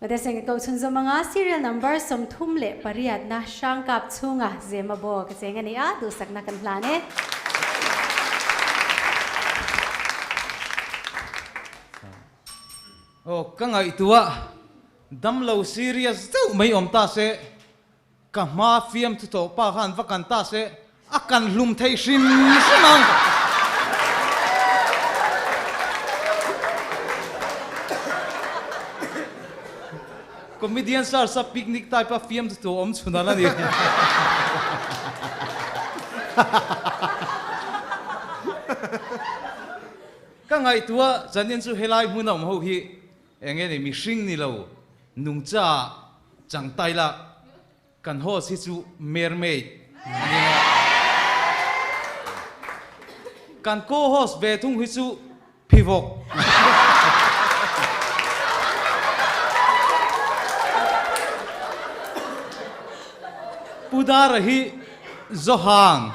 Pathian ka koh chhunzawm anga serial number 38 na Hrangkap chhunga Zemabawk a cheng a ni a, duhsakna kan hlan e. Aw ka ngaihtuah damlo serious deuh mai awm ta se Ka hma fiamthu tawh pa khan va kan ta se a kan hlum thei hrim hrim ang. Comedian search a picnic type a fiamthu tawh awm chhun an a ni. Ka ngaihtuah zanin chu helai hmun a awm ho hi Eng nge ni mihring ni lo nungcha changtai la kan host hi chu mermaid a ni a, kan co-host ve thung hi chu phivawk. Pu Dara hi Zohang.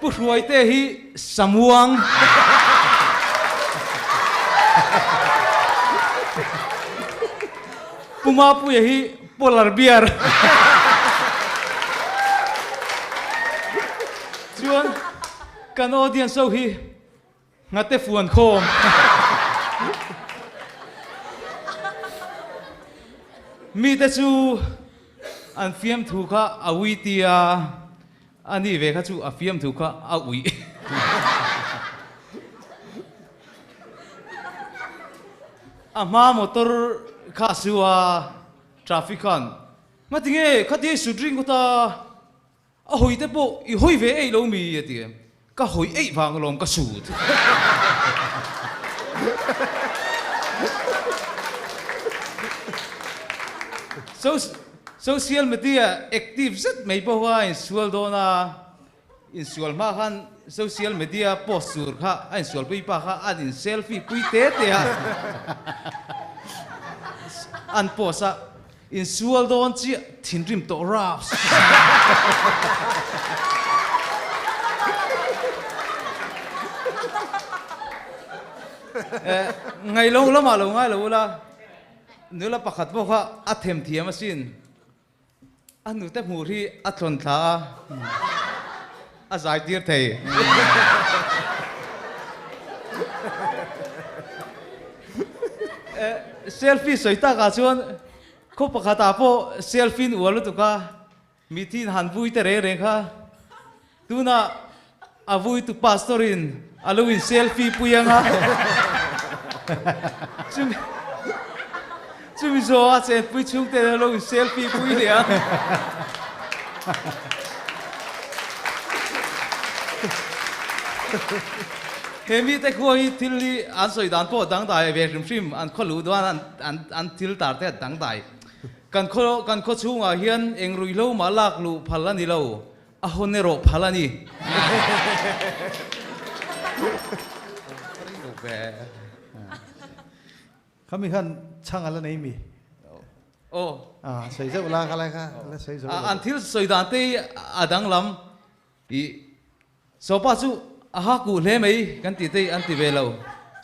Pu Hruaite hi Samuang. Pu Mapuia hi Polar Bear. Chuan kan audience ho hi Nghate fuan khawm. Mite chu an fiamthu kha a ui tia a ni ve kha chu a fiamthu kha a uih. A hma motor kha a su a, traffic khan, Ngatinge khatia i sut ring kawt a? A hawi te pawh i hawi ve eih lo mi a ti em? Ka hawi eih vang alawm ka sut. Social media active zet mai pawh kha a insual dawn a, insual hma khan social media post tur kha a insual pui pa kha an in selfie pui te te a, an post a. Insual dawn chiah thinrim tawh raps. Ngai lo lamah lo ngai lo ula, nula pakhat pawh kha a them thiam asin. A nute hmur hi a tlawn thla a, a zai tir thei. Selfie sawi takah chuan khaw pakhatah pawh selfie in uar lutuk a, mithiin han vui te reng reng kha tunah a vui tu pastor in a lo in selfie pui ang a, chumi chumi zawh a chenpui chhungte a lo in selfie pui leh a. He mite khua hi thil hi an sawi dan pawh dangdai ve hrim hrim, an khaw luh duan an an an thil tar te a dangdai. Kan khaw kan khaw chhungah hian eng ruihhlo mah lak luh phal a ni lo, a hawn erawh phal a ni. Khami khan chhang a la nei mi? Aw. Ah, sawi zeuh la kha lai kha, la sawi zeuh la. An thil sawi dan te hi a danglam i Sopa chu a ha kuh hle mai kan tih te hi an ti ve lo.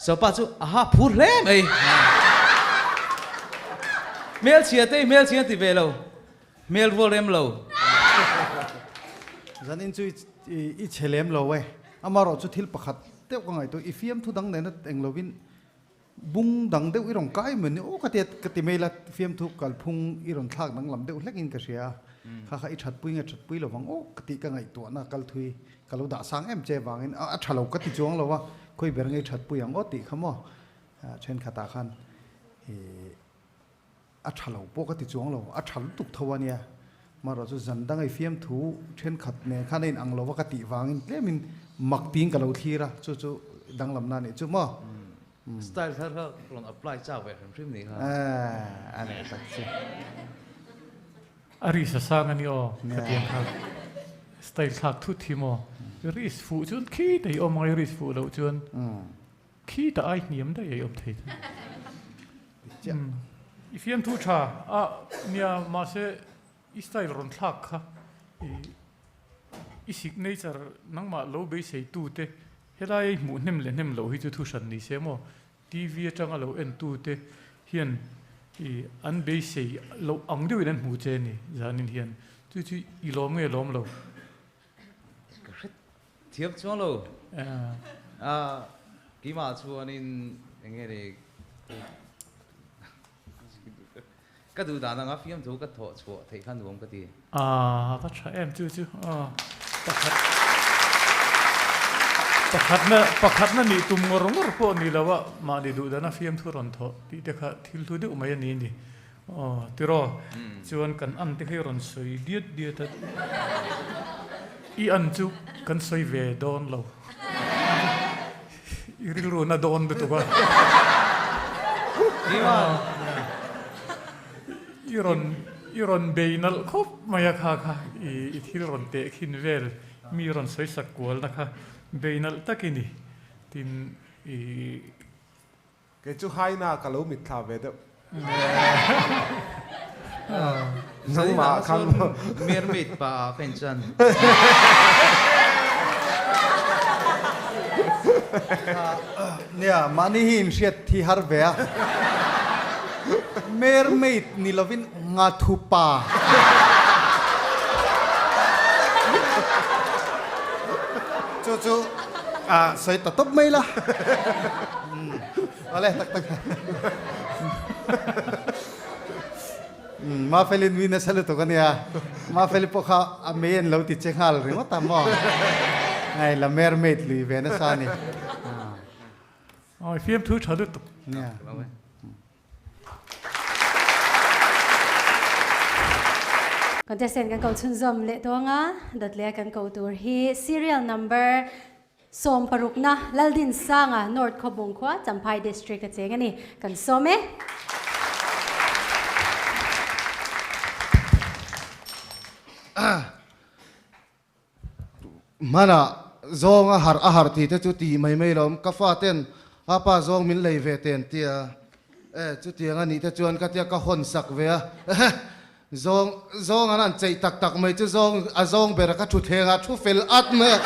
Sopa chu a ha phur hle mai. Hmelchhia te hi hmelchhia an ti ve lo. Hmel rual rem lo. Zanin chu i chhe lem lo e. Amaherawh chu thil pakhat deuh ka ngaihtuah i fiamthu dang nena eng lovin Bung dang deuh i rawn kai mai ni aw ka ti ka ti mai la, fiamthu kalphung i rawn thlak danglam deuh hlek in ka hria a, kha kha i thatpui nge thatpui lo vang aw ka tih ka ngaihtuahna kal thui ka lo dah sang em che vangin a tha lo ka ti chuang lo a, khawi ber nge i thatpui ang aw tih kha maw thenkhatah khan ih a tha lo pawh ka ti chuang lo, a tha lutuk tho a nia, marawh chu zan dang i fiamthu thenkhat nen khan a in ang lo va ka tih vangin tlemin mak tiin ka lo thlir a, chu chu danglamna a nih chu maw. Style thar kha rawn apply chak ve hrim hrim ni kha. A nih tak chu. A ris a sang a ni aw ka ti ang kha. Style thlak thut hi maw. Ris fuh chuan khi ta i awm ang a, i ris fuh loh chuan khi ta ai hniam daih a i awm thei thung. I fiamthu tha a nia mahse i style rawn thlak kha i signature nangmah lo beisei tute. Helai hmuh hnem leh hnem loh hi chu thu hran ni se maw? TV atanga lo entute hian i an beisei loh ang deuhin an hmu che a ni zanin hian. Chu chu i lawm nge lawm lo? Ka hre thiam chuang lo. A keimah chuanin eng nge ni ka duh dan anga fiamthu ka thawh chhuah theih kha nuam ka ti. A va tha em chu chu pakhat pakhatna pakhatna nih tum ngawr ngawr pawh ni lo a mahni duh dana fiamthu rawn thawh tih te kha thil hlu deuh mai a ni ni. Aw tiraw chuan kan an te khi rawn sawi diat diat a, i an chu kan sawi ve dawn lo, i rilru na dawn lutuk a, i rawn i rawn bei nalh khawp mai a kha kha i thil rawn teh khin vel mi rawn sawi sak kualna kha bei nalh tak i ni tin i. Kei chu haina ka lo mitthla ve deuh. Nangmah khan mermaid pa ah ka inchan. Nia, mahni hi inhriat thi har ve a. Mermaid ni lovin ngathu pa. Chu chu sawi ta tawp mai la. Awle tak tak. Mafeli nui nasa lutuk ania. Mafeli pawh kha a mei an lo ti che nghal ringawt a maw. Ngai la mermaid lui ve nasa a ni. Awi fiamthu tha lutuk. Nia. Contestant kan ko chhunzawm leh dawn a, dawt leh kan ko tur hi serial number Sawmparukna Laldinsanga North Khawbung khua Champhai District a cheng a ni. Kan sawm e. Hmanah zawng a harh a harh tih te chu tih mai mai lo awm. Ka faten a pa zawng min lei ve ten tia e chutiang a nih te chuan ka tia ka hawn sak ve a. Zawng zawng an an cheih tak tak mai chu zawng a zawng ber a ka thu theng a thu fel at mai a.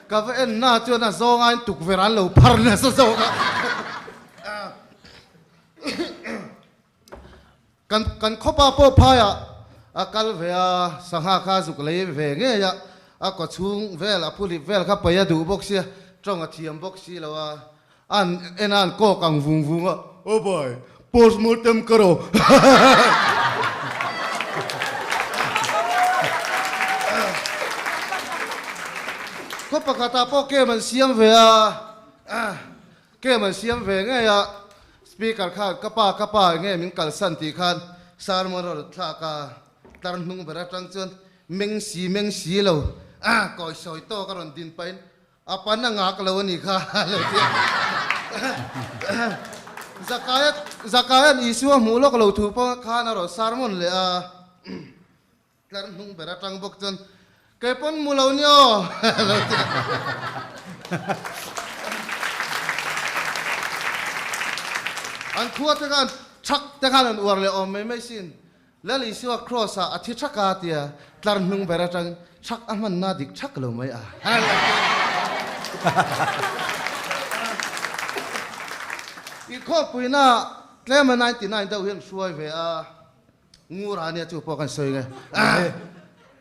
Ka va en na chuan a zawng aiin tukverh an lo phar nasa zawk a. Kan kan khawpa pawh phaiah a kal ve a, sangha kha zuk lei ve ngei a, a kaw chhung vel a phulip vel kha paih a duh bawk sia, tawng a thiam bawk si lo a. An en a an kawk ang vung vung a, Oh bhai, post mortem karo. Khaw pakhatah pawh kem an siam ve a, kem an siam ve ngei a, speaker khan ka pa ka pa enge min kalsan tih khan sermon a rawn thlak a, tlar hnung ber atang chuan meng si meng si lo, kawi sawi tawk a rawn din pahin A pan a ngak lo a nih kha a lo ti a. Zakaia Zakaia'n Isua hmuh lawk lo thu pawh khan a rawn sermon leh a. Tlar hnung ber atang bawk chuan, Kei pawn hmu lo ni aw a lo ti a. An khua te khan thak te khan an uar leh awm mai mai sin. Lal Isua Kraws ah a thi thak a tia tlar hnung ber atang thak a hmanna dik thak lo mai a. I khawpuina tlema 99 deuh hian hruai ve a, ngur a nia chu pawh kan sawi nge.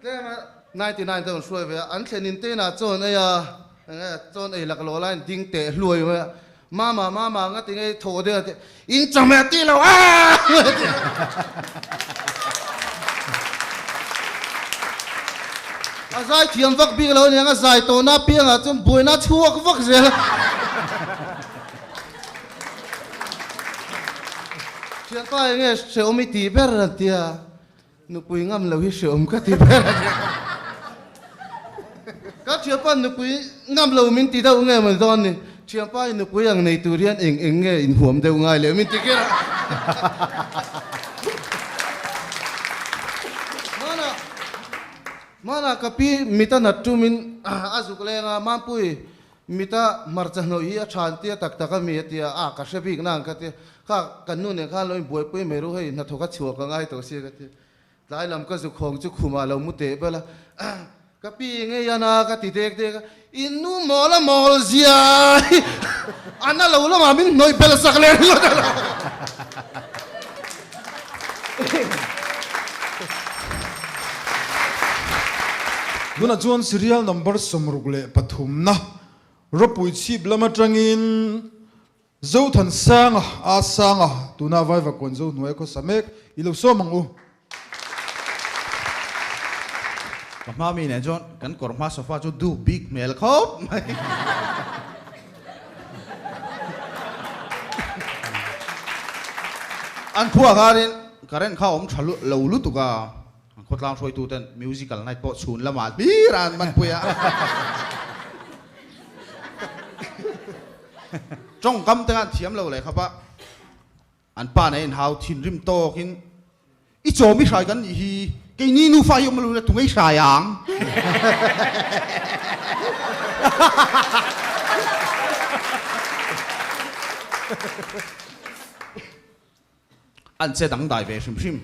Tlema 99 deuh an hruai ve a, an thlen in te inah chawn ei a, enge chawn ei laklawh laiin ding teh hluai mai a. Mama mama nga ti ngei thaw deuh a ti in chawhmeh tih lo aaa A zai thiam vak bik lo aniang a zai tawhna apiangah chuan buaina a chhuak vak zel a. Thianpa enge hrehawm i tih ber an tia Nupui ngam lo hi hreawm ka ti ber a nia. Ka thianpa nupui ngam lo min ti deuh nge maw dawn ni. Thianpa i nupui ang nei tur hian eng eng nge inhuam deuh ngai leh min ti kher a. Hmanah hmanah ka pi mita nat tumin a zuk leng a, Mampui Mita hmarcha hnawih hi a tha an tia tak tak a mi a tia, a ka hre bik nang ka tia, kha kan nu nen khan lo in buaipui mai ru hei hnathawk a chhuah ka ngai tawh sia ka tia, tlai lam ka zu khawng chu khumah lo mu teh bel a, Ka pi ngei a na ka ti dek dek a, in nu mawl a mawl zia hi a na lo lamah min hnawih bel sak leh ringawt a lo. Tunah chuan serial number 63 na ropui chhip lam atangin Zothansanga, a sanga, tuna Vaivakuan zo hnuai khawsa mek i lo sawm ang u. Ka hma mi nen chuan kan kawr hma sofa chu duh bik hmel khawp mai. An khua khanin current kha a awm tha lo lutuk a, an khawtlang hruaitu ten musical night pawh chhun lamah hlir a an hmanpui a. Tawngkam te khan thiam lo leh khap a, an pa nen hau thinrim tawkin i chawm i hrai kan nih hi, keini nufa hi awm lo ila tunge i hrai ang? An che dangdai ve hrim hrim.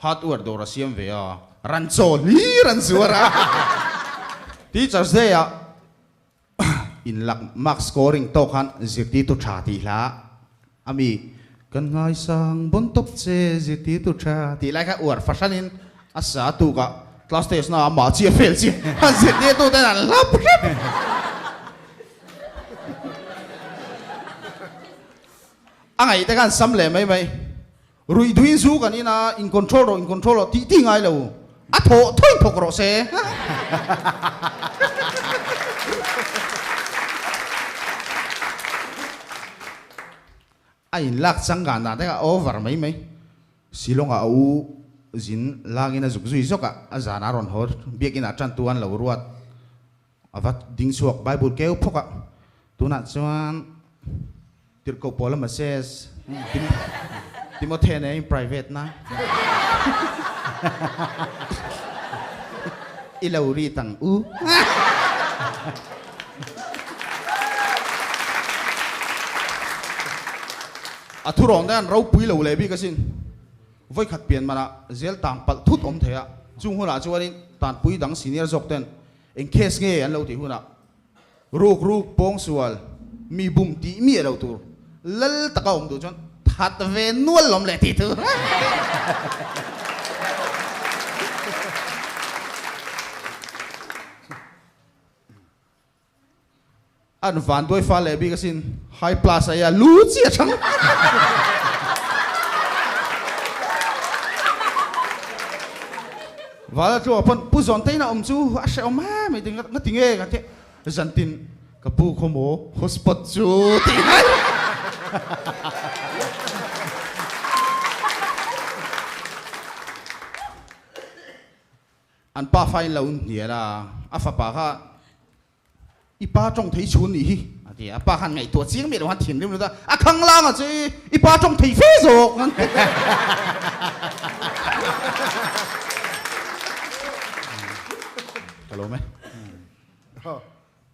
Hardware dawr a siam ve a, ran chaw hlir an zuar a. Teachers Day ah Inlak mark scoring tawk khan zirtirtu tha tih hla a mi kan ngaisang bawn tawp che zirtirtu tha tih lai kha uar fahranin a sa tukah class test na amah chiah fel chiah an zirtirtu ten an hlap hrep. A ngaih te khan sam leh mai mai. Ruih duhin zu kan in a, in control rawh, in control rawh tih tih ngai lo. A thawh thawin thawk rawh se. A in lak chang gan dan te kha over mai mai. Shillong ah a u zin langin a zuk zui zawk a, a zan a rawn haw biakin ah tan tu an lo ruat. A va ding chhuak Bible keu phawk a, tunah chuan Tirhkoh Paula message Timothy nen in private na i lo ri tang u. A thurawn te an ropui lo leh bik asin. Vawikhat pian manah zel tang palh thut awm thei a, chung hunah chuanin tanpui dang senior zawk ten Eng case nge an lo tih hunah ruk ruk pawngsual mi bum tih miah lo tur lal taka awm duh chuan that ve nual lawm leh tih tur. An van duai fa leh bik asin high plus aia lu chiah chang. Vala tluang pawn pu zawn te in a awm chu a hrehawm em mai ding nga ti nge ka ti zantin ka pu khaw maw hotspot chu ti ngai. An pa fa in lo hnial a, a fapa kha I pa tawng thei chhun nih hi, a ti a. A pa khan ngaihtuah chiang miah lo khan thinrim lut a, a khang lang a che, i pa tawng thei fe zawk. Ka lawm e.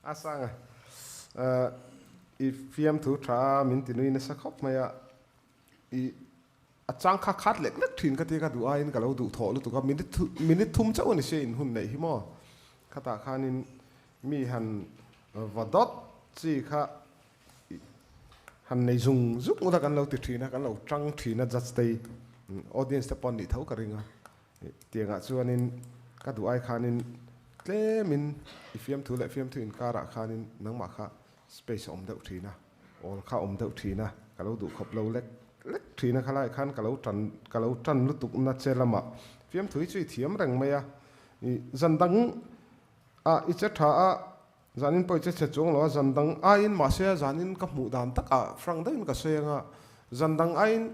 A sang a, i fiamthu tha min ti nui nasa khawp mai a, i a chang kha khat lek lek thin ka tia ka duh aiin ka lo duh thawh lutuk a, minute minute thum chauh a ni sia in hun neih hi maw? Khatah khanin mi han va dawt chi kha han nei zung zung ula kan lo ti thin a, kan lo tang thin a judge te hi audience te pawh an nih tho ka ring a, tiangah chuanin ka duh ai khanin tlemin i fiamthu leh fiamthu inkarah khanin nangmah kha space a awm deuh thin a. Awl kha awm deuh thin a, ka lo duh khawp lo lek lek thin a, khalai khan ka lo tan ka lo tan lutuk na che lamah fiamthu hi chu i thiam reng mai a, i zan dang ah i che tha a, zanin pawh i che chhe chuang lo a, zan dang aiin mahse a zanin ka hmuh dan takah frank deuhin ka sawi ang a, zan dang aiin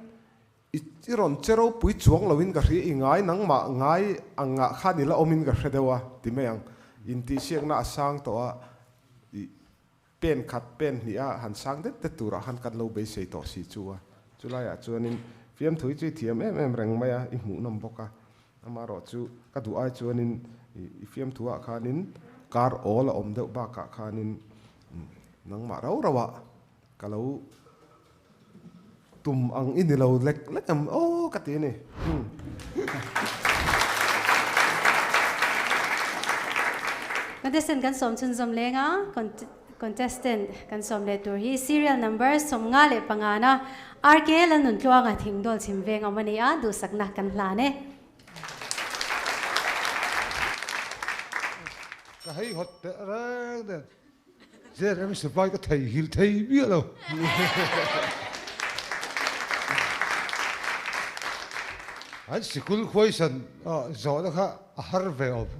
i i rawn che ropui chuang loin ka hria, i ngai nangmah ngai angah khan i la awmin ka hre deuh a ti mai ang, intihsiakna a sang tawh a, i Pen khat, pen hnih a han sang det det turah khan kan lo beisei tawh si chu a. Chulaiah chuanin fiamthu hi chu i thiam em em reng mai a, i hmuhnawm bawk a. Amaherawh chu ka duh ai chuanin i fiamthu ah khanin kar awl a awm deuh bakah khanin nangmah rau rauh ah ka lo Tum ang i ni lo lek lek em aw ka ti a ni. Contestant kan sawm chhunzawm leng a, contestant kan sawm leh tur hi serial number 55 na RK Lalnuntluanga Thingdawl chhim veng awm a ni a, duhsakna kan hlan e. Ka hei hawt teh reng nen ZM sipai ka thei hil thei miah lo. An sikul khuaisan zawhna kha a har ve awm.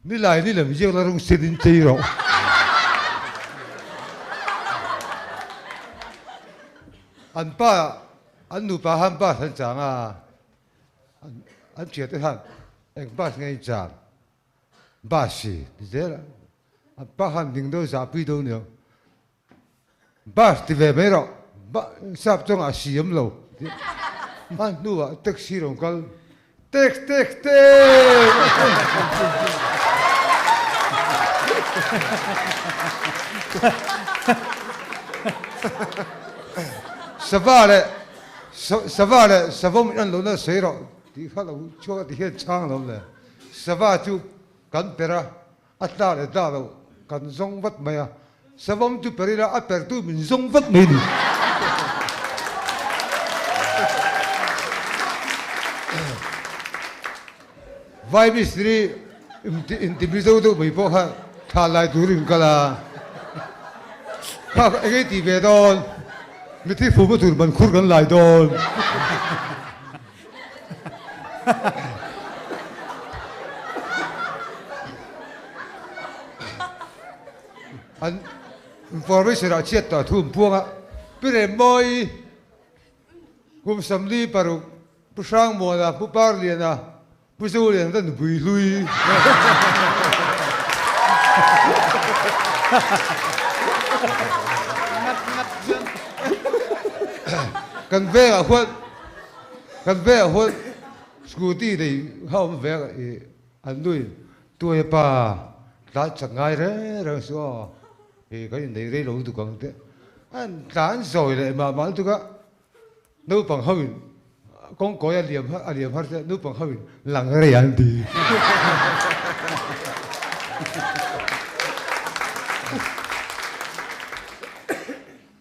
Nilai ni lem ziak la rawng sen in chei rawh. An pa an nupa han bus an chang a, an thiante khan eng bus nge in chang? Bus hi ti zel a, an pa khan ding deuh zahpui deuh aniang. Bus ti ve mai rawh, sap chungah a siam lo tih a hnuah taxi rawn kal Tax tax tax. Sava leh sava leh savawm in an lohna sawi rawh tih kha lo chhuak a ti hian chhang lo le. Sava chu kan per a, a tla leh tla lo kan zawng vat mai a, savawm chu per ila a pertu min zawng vat mai a ni. Vai mistiri inti mizo deuh mai pawh kha thla lai turin kal a, kha eng ei tih ve dawn, mithi fuma tur man khur kan lai dawn. An information ah chhiat tawh thu an puang a, Pi Remmawi, Kum 46, Pu Hrangmuana, Pu Parliana, Pu Zoliana te nupui hlui. Kan vengah huan kan vengah huan scooty nei kha awm ve a i an nui tuai pa tlan chak ngai reng reng suh aw i kan innei rei lo lutuk ang te an tlan zawi leh mah mah lutuk a. Naupang ho in kawngkawi a liam a liam har che naupang ho in lang rei an ti.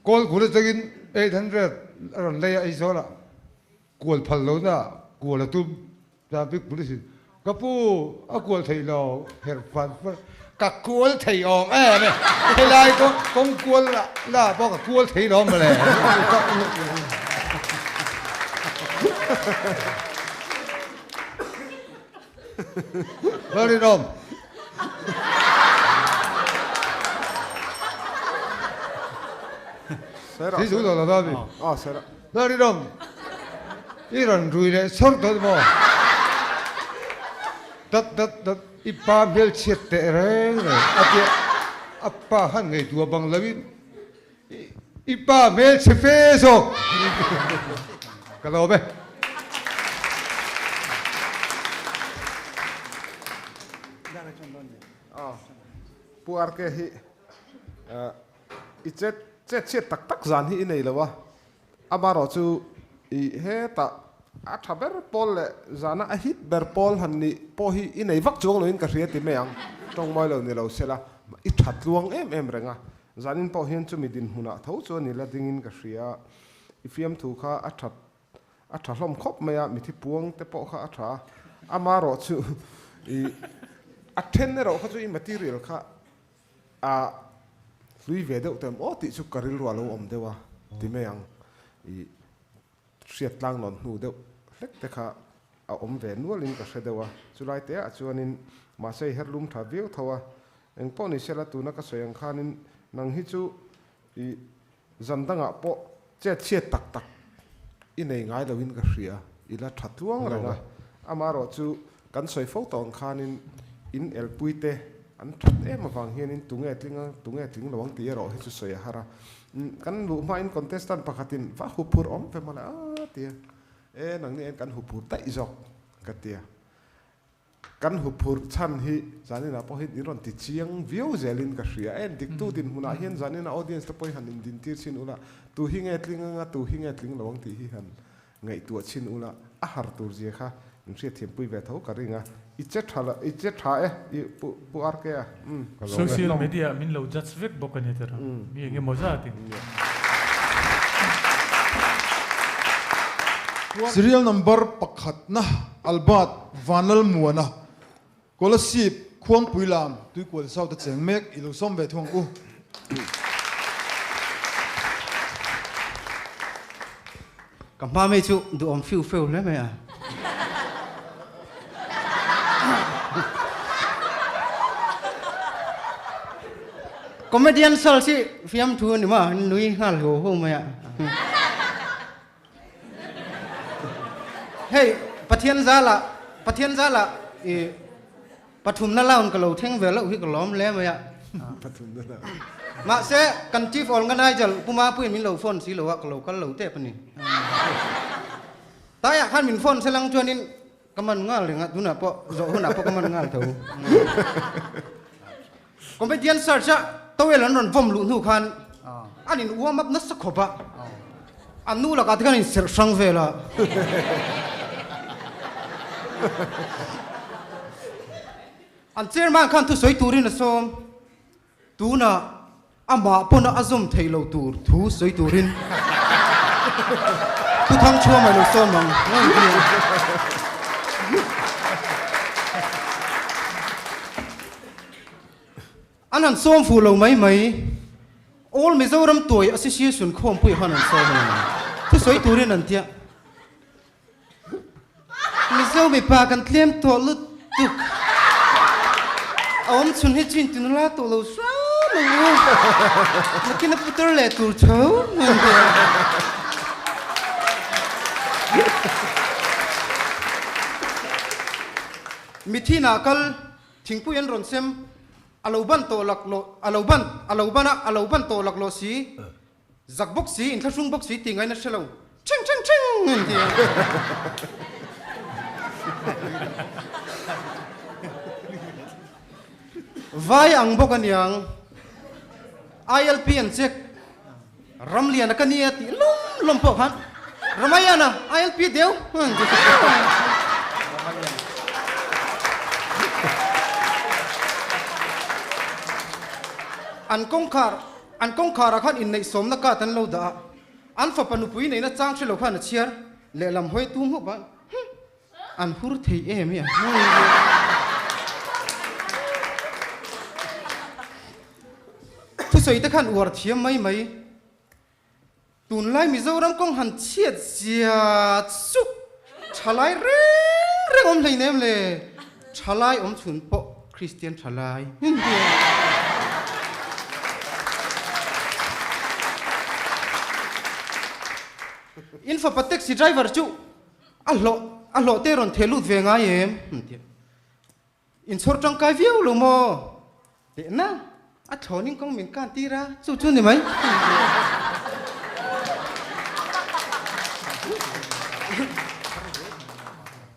Kawl kul atangin 800 a rawn lei a Aizawl ah kual phal lo na kual a tum. Traffic police in ka pu a kual thei lo herh fan fan ka kual thei awm em e helai kawng kawng kual la la pawh ka kual thei lo mawle Lalrinawm Thil chu lo lo mi Lalrinawm I rawn rui leh chawr dawn maw? Dat dat dat, i pa hmelchhiat teh reng reng a tia a pa khan ngaihtuah bang loin i pa hmelchhe fe zawk ka lawm e. Pu RK hi i chet chet chhiat tak tak zan hi i nei lo a. Amarawh chu i hetah a tha ber pawl leh zana a hit ber pawl han nih pawh hi i nei vak chuang loin ka hria ti mai ang. Tawng mawi lo ni lo sela i tha tluang em em reng a. Zanin pawh hian chumi dinhmunah tho chuan i la dingin ka hria. I fiamthu kha a that a tha hlawm khawp mai a, mithi puang te pawh kha a tha a. Amarawh chu i a then erawh kha chu i material kha A hlui ve deuh tawh em aw tih chu ka rilru a lo awm deuh a ti mai ang. I hriat tlang nawn hnu deuh hlek te kha a awm ve nualin ka hre deuh a. Chulai te ah chuanin mahse i herlum tha viau tho a. Engpawh ni sela tuna ka sawi ang khanin nang hi chu i zan dangah pawh chet chhiat tak tak i nei ngai loin ka hria. I la tha tluang reng a. Amaherawh chu Kan sawi fo tawh ang khanin in elpui te an that em avang hianin tunge tling a, tunge tling lo ang tih erawh hi chu sawi a har a. Kan luh hmain contestant pakhatin va huphur awm ve mawle a ti a, e nangni en kan huphur daih zawk ka ti a. Kan huphur chhan hi zaninah pawh hian in rawn ti chiang viau zelin ka hria. En diktu dinhmunah hian zanina audience te pawhin han indintir chhin ula, tu hi nge tling anga tu hi nge tling lo ang tih hi han Ngaihtuah chhin ula, a har tur zia kha Min hriatthiam pui ve tho ka ring a, i che tha la, i che tha e, i pu pu RK a, umm ka lawm e. Social media ah min lo judge vek bawk a ni tira, mi eng emaw zat in. Serial number pakhatna Albert Vanlalmuana Kolasib Khuangpui lam Tuikual South a cheng mek i lo sawm ve thung ang u. Ka hma mai chu duhawm fiu feu hle mai a. Comedian sal si fiamthu a ni ma, nui nghal ho ho mai a. Hei Pathian zala Pathian zala i pathumna laun ka lo thleng ve loh hi ka lawm hle mai a. Pathumna laun. Mahse kan chief organizer Puma puiin min lo phone si lo a ka lo kal lo tep a ni. Taiah khan min phone selang chuanin ka man nghal reng a tunah pawh zawh hunah pawh ka man nghal tho. Comedian search a towel an rawn vawm luh hnu khan an in warm up nasa khawp a, an nu lakah te khan in serh hrang vel a. An chairman khan thusawi turin a sawm, tunah amah pawn a zawm theih loh tur thu sawi turin thuthang chhuah mai lo sawm ang. An han sawm fuh lo mai mai. All Mizoram Tuai Association khawmpui khan an sawm a ni. Thusawi turin an tia. Mizo mipa kan tlem tawh lutuk. A awm chhun hi chu intinula tawh lo hram ang u. Nakin a putar leh tur tho an tia. Mithinah kal Thingpui an rawn sem, a lo ban tawh lak lawh, a lo ban, a lo ban a, a lo ban tawh lak lawh si, zak bawk si, inthlahrung bawk si tih ngaihna hre lo, ṭhing ṭhing ṭhing an ti a. Vai ang bawk aniang, ILP an check, Ramliana ka nia tih lawm lawm pawh khan Ramayana ILP deuh an ti fo a. An kawngkhar an kawngkharah khan inneihsawmna card an lo dah a, an fapa nupui neihna chang hre lo khan a chhiar lehlam hawi tum hmup a, An hur thei em hi a. Thusawi te khan uar thiam mai mai. Tunlai Mizoram kawng han chhiat zia chu thalai reng reng awm hleinem le. Thalai awm chhun pawh Kristian thalai. In fapa taxi driver chu A hlawh, a hlawh te rawn theh lut ve ngai em? An ti a. Inchhawr tangkai viau lo maw? Tehna, a thlawnin kawng min kan tir a, chu chu ni mai.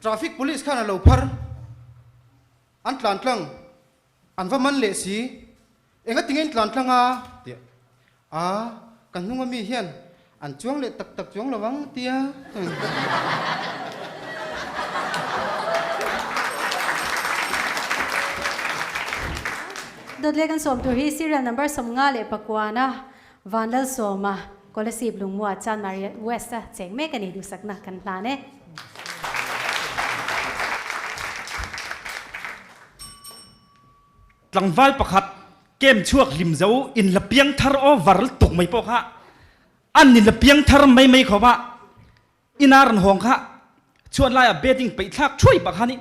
Traffic police khan a lo phar, an tlan tlang, an va man leh si. Engatinge in tlan tlang a? Ti a. A, ka hnunga mi hian an chuang leh tak tak chuang lo ang tia. Dawt leh kan sawm tur hi serial number 54 Vanlalsawma Kolasib Lungmuah Chanmari West a cheng mek a ni duhsakna kan hlan e. Tlangval pakhat kem chhuak hlim zo in la piang thar aw var lutuk mai pawh kha an in la piang thar mai mai khawp a ina rawn hawng kha chhuat laiah betting peih thlak thuai pah khan i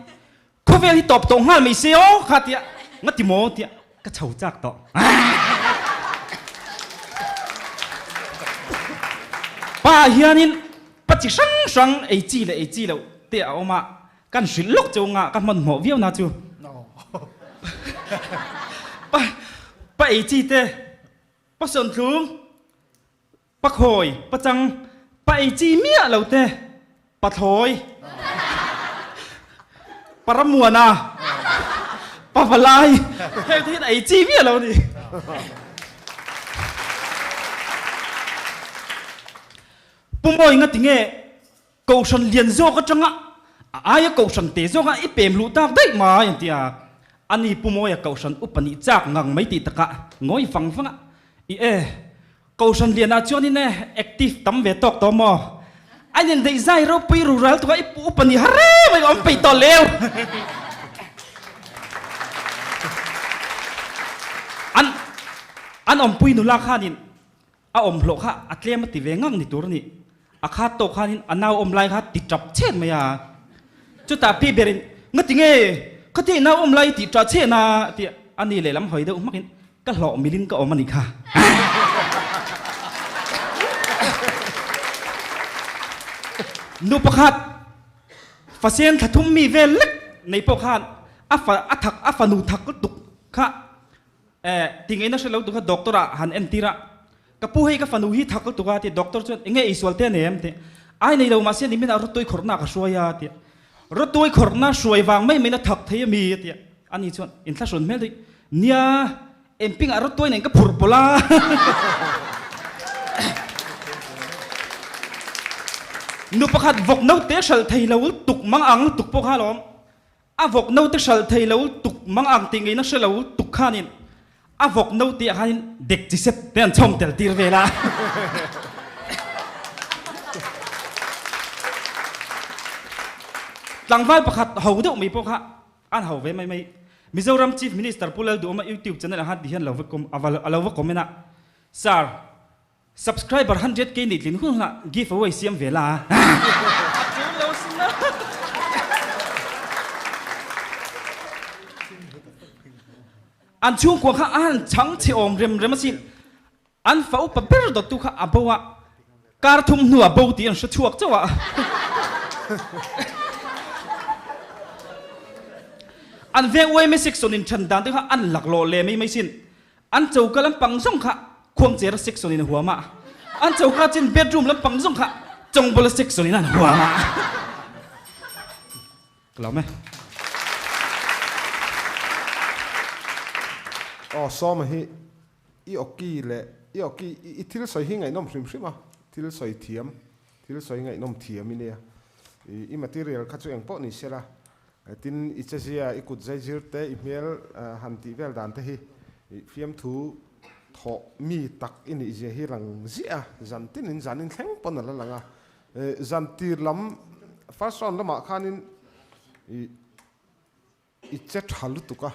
khawvel hi tawp tawh nghal mai se aw kha tia nga ti maw tia ka chho chak tawh pa hianin pa chi hrang hrang ei chi leh ei chi loh te a awm a Kan hrilh lawk che unga ka hmanhmawh viau na chu. Pa pa ei chi te, pa sawntlung, pa khawi, pa chang, pa ei chi miah lo te, pa thlawi, pa ramuana, pa valai, heng te hian ei chi miah lo a ni. Pu Mawi nga tinge Kohhran lian zawk atanga A aia kohhran te zawk a i pem luh tak daih mai an ti a. Ani Pu Mawia kohhran upa nih chak ngang mai tih takah ngawi vang vang a, I e, kohhran lianah chuanin e active tam ve tawk tawh maw? A inendeih zai ropui rural tukah i pu upa nih har reng mai ka awm peih tawh leu. An an awmpui nula khanin A awm hlawh kha a tlem a ti ve ngang ni tur a ni. A khat tawk khanin a nau awm lai kha ti tap chhet mai a. Chutah pi berin, Ngati nge? Khatia i nau awm lai i tih tah chhen a? tia a ni lehlam hawi deuh hmakin, Ka hlawh milin ka awm a nih kha. Nu pakhat, Fasen thla thum mi vel lek nei pawh khan a fa a thak a fanu thak lutuk kha Eh, ti ngeina hre lo tuk a doctor ah han entir a, ka pu hei ka fanu hi thak lutuk a ti, doctor chuan enge eisual te a nei em ti, ai nei lo mahse nimin ah rawtuai khawrhna ah ka hruai a ti a, rawtuai khawrhna hruai vang mai maiin a thak thei ami a ti a, ani chuan inthlahrun hmel daih, nia emping ah rawtuai nen ka phurh pawlh a. Nu pakhat vawk naute hralh thei lo lutuk mang ang lutuk pawh kha alawm. A vawk naute hralh thei lo tuk mang ang tih ngeina hre lo tuk khanin a vawk naute ah khanin dek chi set te an chhawm tel tir vel a. Tlangval pakhat ho deuh mai pawh kha an ho ve mai mai. Mizoram Chief Minister Pu Lalduhawma YouTube channel ah khan ti hian lo va a lo va comment a, Sir, Subscriber 100k nih tlin hun hunah give away siam ve la. A tul lo sin a. An chhungkua kha a han chhang chhe awm rem rem asin. An fa upa ber dawttu kha a bo a, kar thum hnuah bo tih an hre chhuak chauh a. An veng uaime section in then dan te kha an laklawh leh mai mai sin. An choka lampang zawng kha khuangchera section in a huam a, an choka chin bedroom lampang zawng kha chawngbawla section in an huam a. Ka lawm e. Aw Sawma hi i awki leh i awki i thil sawi hi ngaihnawm hrim hrim a, thil sawi thiam, thil sawi ngaihnawm thiam i nia. I material kha chu engpawh ni sela Tin, i chezia, i kut zaizir te, i hmel han tih vel dan te hi fiamthu thawh mi tak i nih zia hi lang ziah a, zan tinin zan in thleng pawn a la lang a. Zan tir lam first round lamah khanin i che tha lutuk a,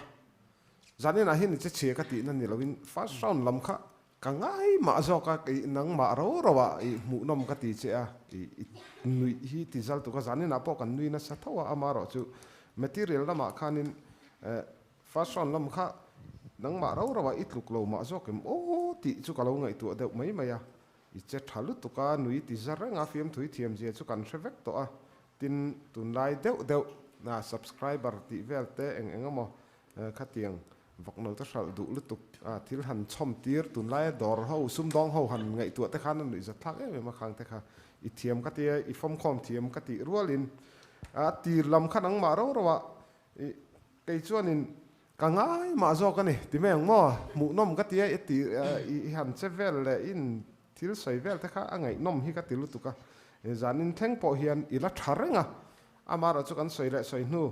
zan inah hian i che chhia ka tihna ni loin first round lam kha Ka ngai mah zawk a, i nangmah ro ro ah i hmuhnawm ka ti che a, i nuih hi ti zal tuk a, zaninah pawh kan nui nasa tho a, amaherawh chu material lamah khanin first round lam kha nangmah ro ro ah i tluk lo mah zawk em aw tih chu ka lo ngaihtuah deuh mai mai a, i che tha lutuk a, nui ti za reng a, fiamthui thiam zia chu kan hre vek tawh a, tin tunlai deuh deuh subscriber tih vel te eng eng emaw Khatiang vawkno te hralh duh lutuk a thil han chhawm tir tunlaia dawr ho sumdawng ho han ngaihtuah te khan a nuih zat thlak em em a khang te kha i thiam ka tia i fawmkhawm thiam ka tih rualin a tir lam kha nangmah ro ro ah i kei chuanin ka ngai mah zawk a ni ti mai ang maw hmuhnawm ka tia i ti i han che vel leh in thil sawi vel te kha a ngaihnawm hi ka ti lutuk a zanin thleng pawh hian i la tha reng a amaherawhchu kan sawi leh sawi hnu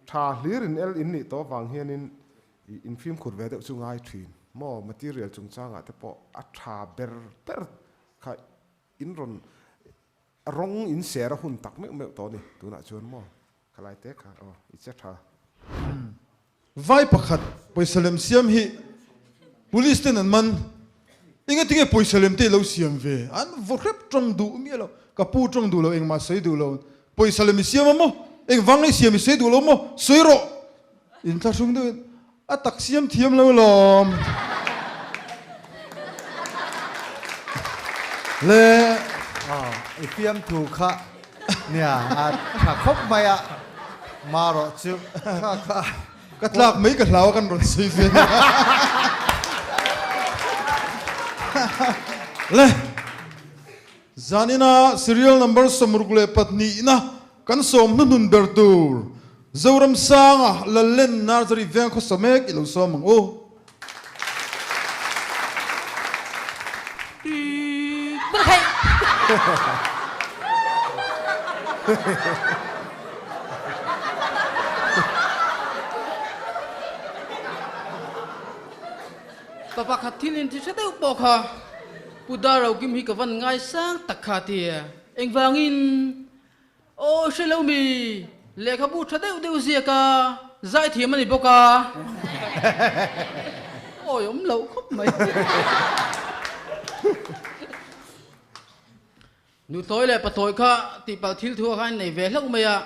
Tha hlir in el in nih tawh vang hianin i infimkhur ve deuh chu ngai thin maw? Material chungchangah te pawh a tha ber ber kha in rawn rawng in ser a hun tak meuh meuh tawh a ni tunah chuan maw? Khalai te kha aw i che tha. Vai pakhat pawisa lem siam hi Police ten an man. Engatinge pawisa lem te i lo siam ve? An vaw hrep tawng duh miah lo. Ka pu tawng duh lo, engmah sawi duh lo. Pawisa lem i siam a maw? Engvang i siam i sawi duh lo maw? Sawi rawh! Inthlahrung deuhin a tak siam thiam lo lawm. Le. Aw, i fiamthu kha nia a tha khawp mai a, marawh chu kha kha. Ka tlak mai ka hlau a kan rawn sawi ve nia. Le. Zanina serial number 62 na kan sawm hnuhnun ber tur Zoramsanga Lallen Nursery veng khawsa mek i lo sawm ang u. Pa pakhat thil in thi hre deuh pawh kha Pu Darrokim hi ka van ngaisang tak kha ti e. Engvangin? Aw hre lo mi, lehkhabu tha deuh deuh ziak a, zaithiam a ni bawk a. Awi awm loh khawp mai. Nuthlawi leh pathlawi kha tihpalh thil thu ah khan nei ve hlauh mai a,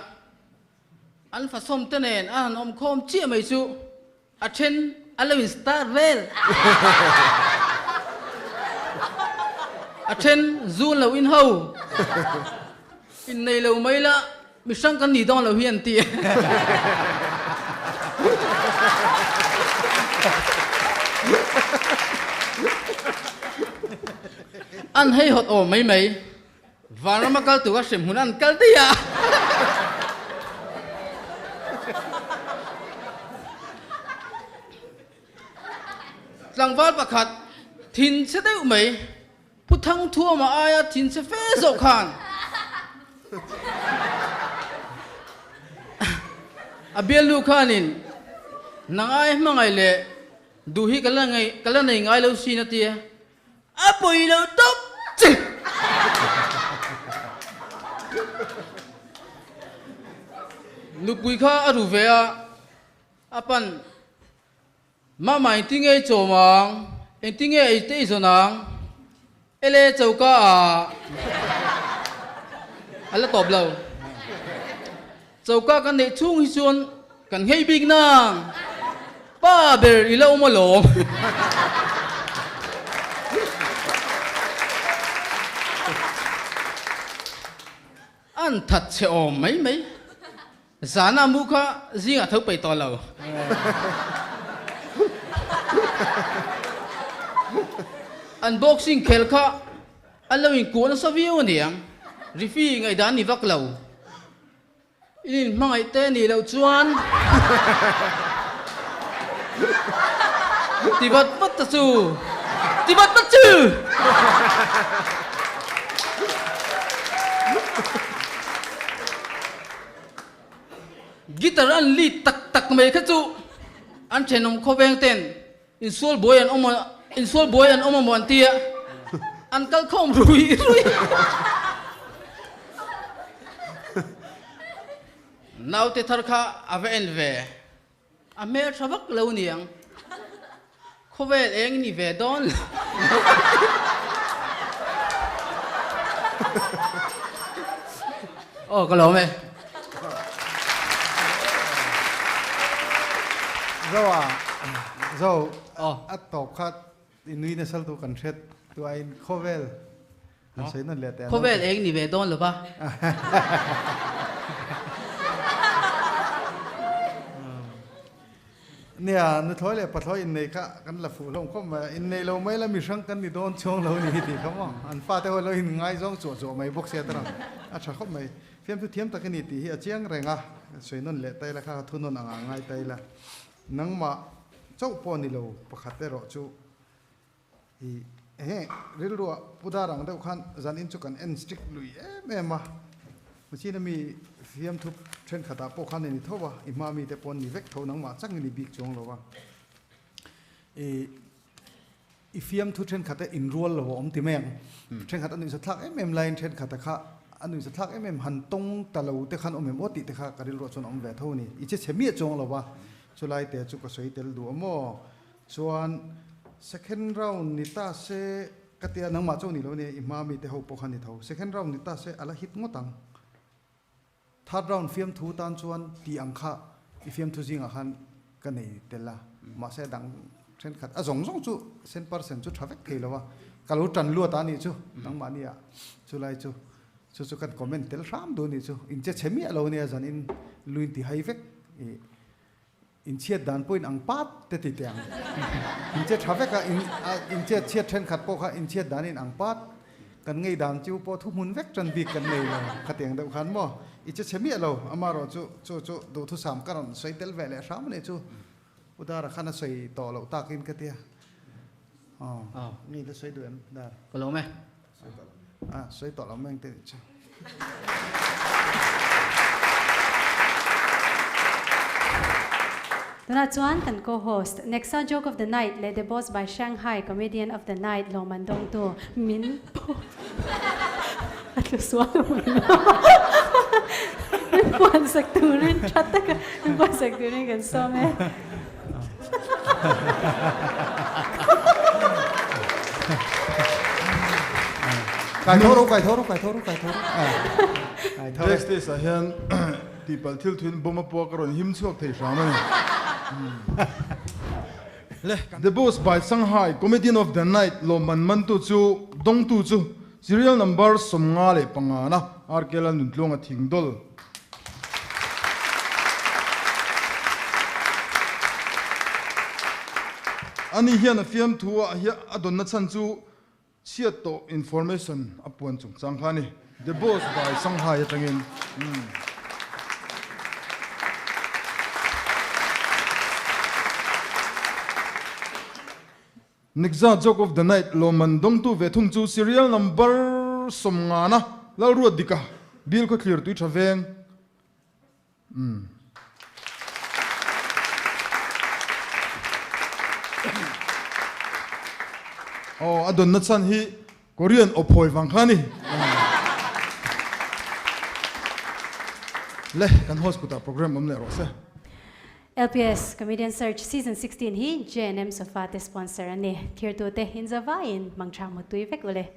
an fasawm te nen a han awm khawm chiah mai chu A then a lo in star vel. A then zu an lo in ho. In nei lo mai la mi hrang kan ni dawn lo hi an ti. An hei hawt awm mai mai. Vanrama kal tura hremhmun an kal daih a. Tlangval pakhat thin chhe deuh mai, Pu Thangthuama aia thin chhe fe zawk khan a bialnu khanin nang ai hmangaih leh duh hi ka la nei ngai lo sin a tia. A pawi lo tawp che. Nupui kha a ru ve a, a pan Mama engti nge i chawm ang, engti nge ei te i zawn ang, ele choka ah a la tawp lo. Choka kan neih chhung hi chuan kan nghei bik nang, pa ber i la awm alawm. An that chhe awm mai mai. Zana mu kha zingah tho peih tawh lo. An boxing khel kha an lo inkuah nasa viau aniang, referee ngaihdan ni vak lo. In inhmangaih te nih loh chuan ti vat vat ta chu, ti vat vat chu! Guitar an lead tak tak mai kha chu an thenawm khawveng ten Insual buai an awm a, insual buai an awm a maw an ti a, an kal khawm rui rui. Naute thar kha a va en ve, a hmel tha vak lo niang, khawvel eng ni ve dawn lo. Aw ka lawm e. Zo a, zo a tawp kha i nui nasal tu kan hriat tu aiin khawvel han sawi nawn leh teh a. Khawvel eng ni ve dawn lo va. Nia, nuthlawi leh pathlawi innei kha kan la fuh hlawm khawp mai a, innei lo mai la mihrang kan ni dawn chuang lo ni tih kha maw, an fate ho lo inngaizawng chuah chuah mai bawk sia tarang a tha khawp mai. Fiamthu thiam tak i ni tih hi a chiang reng a, sawi nawn leh ta ila kha thu nawn angah ngai ta ila, nangmah chauh pawh ni lo pakhat erawh chu I enge rilruah pu dar ang deuh khan zan in chu kan en strict lui em em a, machine ami fiamthu thenkhatah pawh khan i ni tho a, i hma mite pawh an ni vek tho nangmah chang i ni bik chuang lo a. I i fiamthu thenkhat a inrual lo a awm ti mai ang, thenkhat a nuihsathlak em em laiin thenkhat a kha a nuihsathlak em em han tawng ta lo te khan awm em aw tih te kha ka rilruah chuan a awm ve tho a ni, i che chhe miah chuang lo a, chulai te chu ka sawi tel duh a maw. Chuan second round ni ta se ka tia nangmah chu ni lo nia i hma mi te ho pawh kha ni tho. Second round ni ta se a la hit ngawt ang. Third round fiamthu tan chuan tih ang kha i fiamthu zingah khan ka nei tel a. Mahse a dang thenkhat a zawng zawng chu cent percent chu tha vek thei lo a. Ka lo tan luat a nih chu nangmah nia chulai chu chu chu kan comment tel hram duh nih chu. In che chhe miah lo nia zanin luin ti hai vek i Inchhiat dan pawhin ang pat te ti teh ang. Inche tha vek a, inchhiat chhiat thenkhat pawh kha inchhiat danin ang pat. Kan ngei dan chu pawh thuhmun vek tan bik kan nei lo. Khatiang deuh khan maw i che chhe miah lo. Amaherawh chu chu chu duhthusam ka rawn sawi tel ve leh hram a nih chu. U Dara khan a sawi tawh loh takin ka tia. Aw, ngei la sawi duh em Dar? Ka lawm e. A sawi tawh lo meng te nih chu. Tunah chuan kan co-host, Nexa Joke of the Night leh The Boss by Shanghai Comedian of the Night lawmman dawngtu min a tlu sual mai lo. Min puansak turin tha taka min puansak turin kan sawm e. Kai tho ru, kai tho ru, kai tho ru, kai tho ru. Kai tho ru. Justice ah hian tihpalh thil thuin bomb a puak a rawn him chhuak thei hram a ni. Le, The Boss by Shanghai Comedian of the Night lawmman mantu chu dawngtu chu serial number 55 na RK Lalnuntluanga Thingdawl. Ani hian a fiamthu ah hian a dawnna chhan chu chhiat tawh information a puan chungchang kha a ni. The Boss by Shanghai atangin. Nikza Joke of the Night lawmman dawngtu ve thung chu serial number 50 na Lalruat Dika, Bill Khawthlir tui tha veng. Umm. Aw, a dawnna chhan hi Korean aw phawi vang kha a ni. Le, kan host kutah program awm leh rawh se. LPS Comedian Search Season 16 hi JNM Sofa te sponsor a ni. Thirtute inzavaiin mangtha mutui vek ule.